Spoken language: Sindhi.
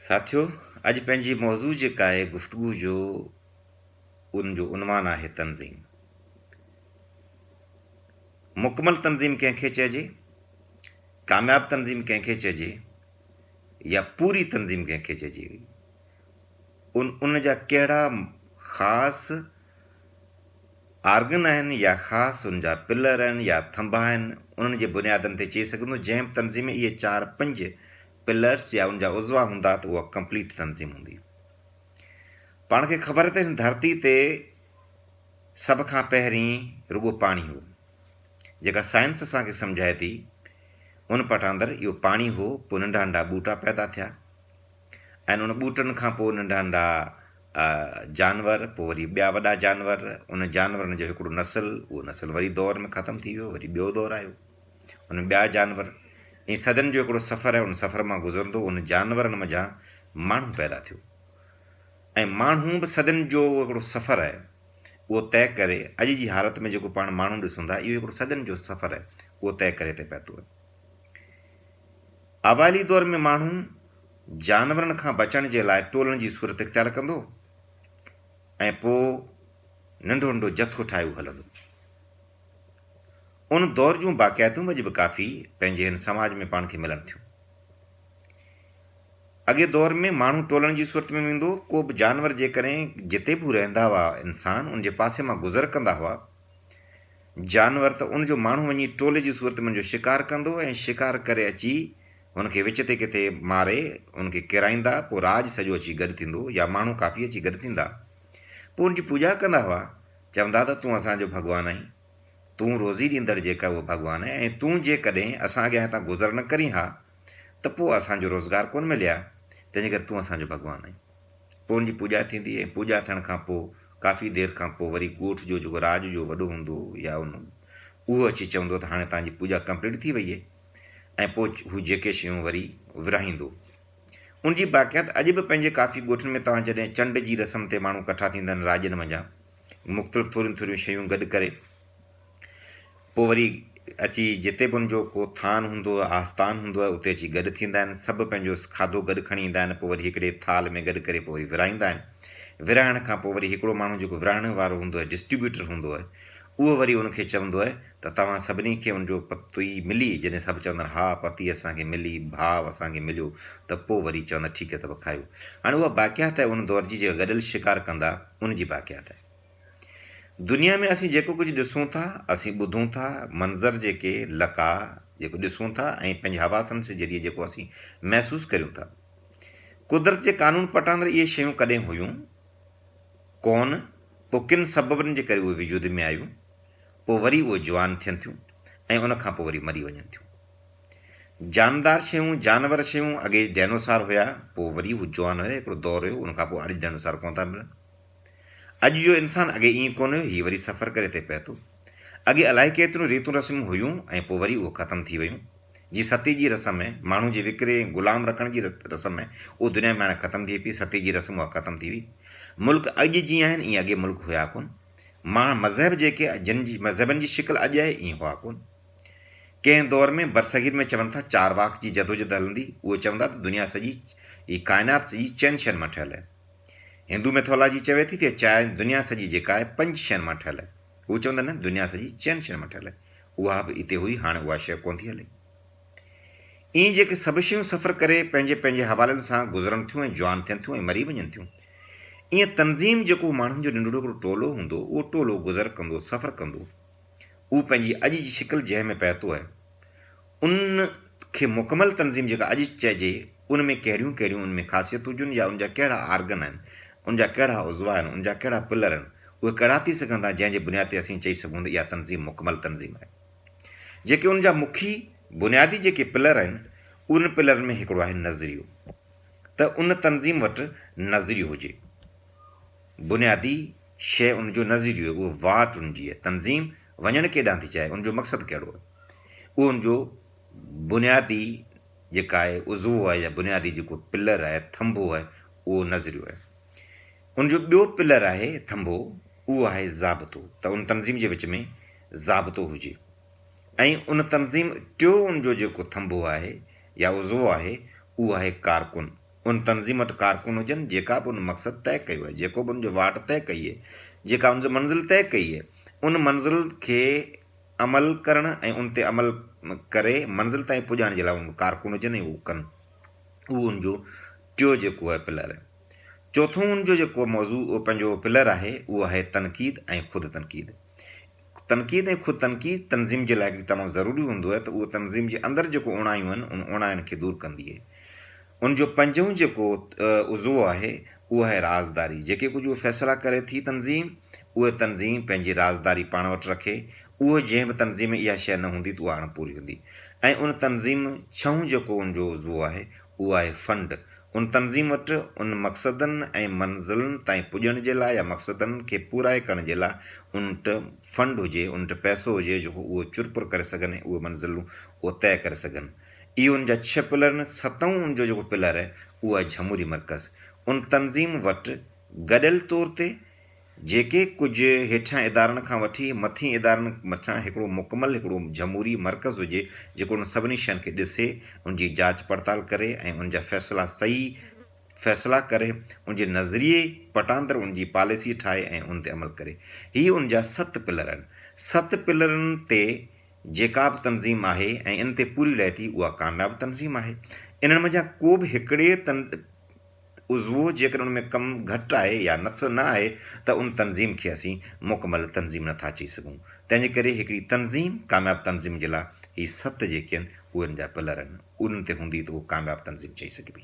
ساٿيو اڄ پنهنجي موضوع جيڪا آهي گفتگو جو ان جو عنوان آهي تنظيم. مڪمل تنظيم ڪنهن کي چئجي، ڪامياب تنظيم ڪنهن کي چئجي يا پوري تنظيم ڪنهن کي چئجي، ان ان جا ڪهڙا خاص آرگن آهن يا خاص ان جا پلر آهن يا ٿنڀا آهن، انهن جي بنيادن تي چئي سگهندو جنهن به تنظيم ۾ اهي چار پنج پلرس يا ان جا عضوا هوندا ته اها ڪمپليٽ تنظيم هوندي. پاڻ کي خبر ته هن ڌرتي تي سڀ کان پهرين رڳو پاڻي هو. جيڪا سائنس اسان کي سمجهائي ٿي ان پٽاندر اهو پاڻي هو، پوء ننڍا ننڍا ٻوٽا پيدا ٿيا ۽ ان ٻوٽن کان پوء ننڍا ننڍا جانور، پوء وري ٻيا وڏا جانور، ان جانورن جو هڪڙو نسل، اهو نسل وري دور ۾ ختم ٿي ويو، وري ٻيو دور آيو. ان ٻيا جانور ائين صدين جو هڪڙو سفر آهي ان سفر مان گذرندو ان جانورن منجهان ماڻهو پيدا ٿيو ۽ ماڻهو به صدين جو هڪڙو سفر آهي اهو طئي ڪري اڄ جي حالت ۾ جيڪو پاڻ ماڻهو ڏسون ٿا اهو هڪڙو صدين جو سفر آهي اهو طئي ڪري هتي پهتو آهي. اوائلي دور ۾ ماڻهو جانورن کان بچڻ جي لاء ٽولن جي صورت اختيار ڪندو ۽ پوء ننڍو ننڍو جٿو ٺاهي اهو هلندو. ان دور جون باقياتون به اڄ به ڪافي پنهنجي هن سماج ۾ پاڻ کي ملن ٿيون. اڳي دور ۾ ماڻهو ٽولڻ جي صورت ۾ ويندو هو، ڪو به جانور جيڪڏهن جتي به هو رهندا هئا انسان ان جي پاسي مان گذر ڪندا هئا جانور ته ان جو ماڻهو وڃي ٽولي جي صورت ۾ ان جو شڪار ڪندو ۽ شڪار ڪري اچي هن کي وچ تي ڪٿي ماري ان کي ڪيرائيندا پوء راڄ سڄو اچي گڏ ٿيندو يا ماڻهو ڪافي اچي گڏ ٿيندا پوء ان جي پوڄا ڪندا هئا چوندا ته تون اسان جو ڀڳوان آهين. تون روزي ڏيندڙ جيڪا اهو ڀڳوان آهي ۽ تون جيڪڏهن اسان اڳيان هتان گذر نه ڪرين ها ته پوء اسان جو روزگار ڪونه ملي ها، تنهنجي ڪري تون اسان جو ڀڳوان آهين. پوء ان جي پوڄا ٿيندي ۽ پوڄا ٿيڻ کان پوء ڪافي دير کان پوء وري ڳوٺ جو جيڪو راڄ جو وڏو هوندو هو يا ان اهو اچي چوندو ته هاڻي توهان جي پوڄا ڪمپليٽ ٿي وئي آهي ۽ پوء هو جيڪي شيون وري ورهائيندو. ان جي باقيات اڄ به پنهنجي ڪافي ڳوٺن ۾ توهان جڏهن چنڊ جي رسم تي ماڻهو ڪٺا ٿيندا آهن راڄن منجهان مختلف ٿوريون ٿوريون شيون گڏ ڪري پوء وري اچي جتي به ان جو ڪو ٿان هوندو آهي آستان هوندو آهي اتي اچي گڏ ٿيندا آهن سڀ پنهنجو کاڌو گڏ کڻي ايندا آهن پوء وري هڪڙي ٿال ۾ گڏ ڪري پوء وري ورهائيندا آهن ورهائڻ کان پوء وري هڪڙو ماڻهو جيڪو ورهائڻ وارو هوندو آهي ڊسٽريبيوٽر هوندو آهي اهو وري ان کي چوندو آهي ته توهان سڀني کي ان جو پتي ملي جڏهن سڀ چوندا آهن ها پتي اسان کي ملي ڀاء اسان کي مليو ته پوء وري چوندا ٺيڪ آهي ته به کايو هاڻي اها باقيات آهي ان دور جي جيڪا گڏيل شڪار ڪندا ان جي باقيات آهي. دنيا ۾ اسين جيڪو ڪجهه ڏسون ٿا، اسين ٻڌون ٿا، منظر جيڪي، لقاء، جيڪو ڏسون ٿا ۽ پنهنجي حواسن سي ذريعي جيڪو اسين محسوس ڪريون ٿا. قدرت جي قانون پٽاندر اهي شيون ڪڏهن هيون ڪونه، پوء ڪن سببن جي ڪري اهي وجود ۾ آيون، پوء وري اهي جوان ٿين ٿيون ۽ ان کان پوء وري مري وڃن ٿيون. جاندار شيون، جانور شيون، اڳي ڊينوسار هيا، پوء وري هو جوان هيا، هڪڙو دور هيو، ان کان پوء اڄ ڊينوسار ڪونه ٿا ملن. اڄ جو انسان اڳي ائين ڪونه هيو، هي وري سفر ڪري هتي پهتو. اڳي الائي ڪيتريون ريتون رسمون هيون ۽ پوء وري اهي ختم ٿي ويون. جيئن ستي جي رسم ۽ ماڻهو جي وڪري ۽ غلام رکڻ جي رسم ۽ اهو دنيا ۾ هاڻي ختم ٿي پئي، ستي جي رسم اها ختم ٿي وئي. ملڪ اڄ جيئن آهن ائين اڳي ملڪ هيا ڪونه. ماڻ مذهب جيڪي جن جي مذهبن جي شڪل اڄ آهي ائين هئا ڪونه. ڪنهن دور ۾ برصغير ۾ چون ٿا چارواڪ جي جدوجھد هلندي، اهي چوندا ته دنيا سڄي، هي ڪائنات سڄي چئن شين مان ٺهيل آهي. هندو ميٿالاجي چوي ٿي ته چئن دنيا سڄي جيڪا آهي پنج شين مان ٺهيل آهي. هو چوندا نه دنيا سڄي چئن شين مان ٺهيل آهي. اها به اتي هئي هاڻي اها شيء ڪونه ٿي هلي. ائين جيڪي سڀ شيون سفر ڪري پنهنجي پنهنجي حوالن سان گذرن ٿيون ۽ جوان ٿين ٿيون ۽ مري وڃن ٿيون. ائين تنظيم جيڪو ماڻهن جو ننڍڙو هڪڙو ٽولو هوندو اهو ٽولو گذر ڪندو سفر ڪندو اهو پنهنجي اڄ جي شڪل جنهن ۾ پهتو آهي ان کي مڪمل تنظيم جيڪا اڄ چئجي ان ۾ ڪهڙيون ڪهڙيون ان ۾ خاصيتون هجن يا ان جا ڪهڙا آرگن آهن ان جا ڪهڙا عضوا آهن ان جا ڪهڙا پلر آهن اهي ڪهڙا ٿي سگهن ٿا جنهن جي بنياد تي اسين چئي سگهون ته اها تنظيم مڪمل تنظيم آهي جيڪي ان جا مکي بنيادي جيڪي پلر آهن انهن پلرن ۾ هڪڙو آهي نظريو ته ان تنظيم وٽ نظريو هجي بنيادي شيء ان جو نظريو آهي، اهو واٽ ان جي آهي، تنظيم وڃڻ ڪيڏانهن ٿي چاهي، ان جو مقصد ڪهڙو آهي، اهو ان جو بنيادي جيڪا آهي عضوو آهي يا بنيادي جيڪو پلر آهي، ٿنڀو آهي، اهو نظريو آهي. ان جو ٻيو پلر آهي ٿنڀو، اهو آهي ضابطو ته ان تنظيم جي وچ ۾ ضابطو هجي ۽ ان تنظيم ٽيو ان جو جيڪو ٿنڀو آهي يا عضوو آهي، اهو آهي ڪارڪن. ان تنظيم وٽ ڪارڪن هجن، جيڪا به ان مقصد طئي ڪيو آهي، جيڪو به ان جو واٽ طئي ڪئي آهي، جيڪا ان جو منزل طئي ڪئي آهي، ان منزل کي عمل ڪرڻ ۽ ان تي عمل ڪري منزل تائين پڄائڻ جي لاء ان ڪارڪن هجن ۽ اهو ڪن. اهو ان جو ٽيو جيڪو آهي پلر آهي. چوٿون ان جو جيڪو موضوع پنهنجو پلر آهي اهو آهي تنقيد ۽ خود تنقيد. تنقيد ۽ خود تنقيد تنظيم جي لاء هڪڙي تمام ضروري هوندو آهي ته اهو تنظيم جي اندر جيڪو اوڻايون آهن ان اوڻاين کي دور ڪندي آهي. ان جو پنجون جيڪو عضوو آهي اهو آهي رازداري. جيڪي ڪجهه اهو فيصلا ڪري ٿي تنظيم اهي تنظيم پنهنجي رازداري پاڻ وٽ رکي. اهو جنهن به تنظيم ۾ اها شيء نه هوندي ته اها اڻ پوري هوندي. ۽ ان تنظيم ڇهون جيڪو ان جو عضوو آهي اهو آهي فنڊ. ان تنظيم وٽ ان مقصدن ۽ منزلن تائين پڄڻ جي لاء يا مقصدن کي پورائي ڪرڻ جي لاء ان وٽ فنڊ هجي، ان وٽ پئسو هجي جيڪو اهو چرپر ڪري سگهن ۽ اهي منزلون اهو طئي ڪري سگهن. اهي ان جا ڇهه پلر آهن. ستون ان جو جيڪو پلر آهي اهو آهي جهموري مرڪز. ان تنظيم وٽ گڏيل طور تي جيڪي ڪجهه هيٺيان ادارن کان وٺي مٿين ادارن مٿان هڪڙو مڪمل هڪڙو جمهوري مرڪز هجي جيڪو انهن سڀني شين کي ڏسي ان جي جاچ پڙتال ڪري ۽ ان جا فيصلا صحيح فيصلا ڪري ان جي نظريي پٽاندر ان جي پاليسي ٺاهي ۽ ان تي عمل ڪري. هي ان جا ست پلر آهن. ست پلرن تي جيڪا به تنظيم آهي ۽ ان تي پوري لهي ٿي اها ڪامياب تنظيم آهي. انهن منجهان ڪو به هڪڙي عضوو جيڪڏهن ان ۾ ڪم گهٽ آهي يا نه ٿو نه آهي ته ان تنظيم کي اسين مڪمل تنظيم نه ٿا چئي سگهون. تنهن جي ڪري هڪڙي تنظيم ڪامياب تنظيم جي لاء هي ست جيڪي آهن اهي ان جا پلر آهن. انهن تي هوندي ته اهو ڪامياب تنظيم چئي سگهبي.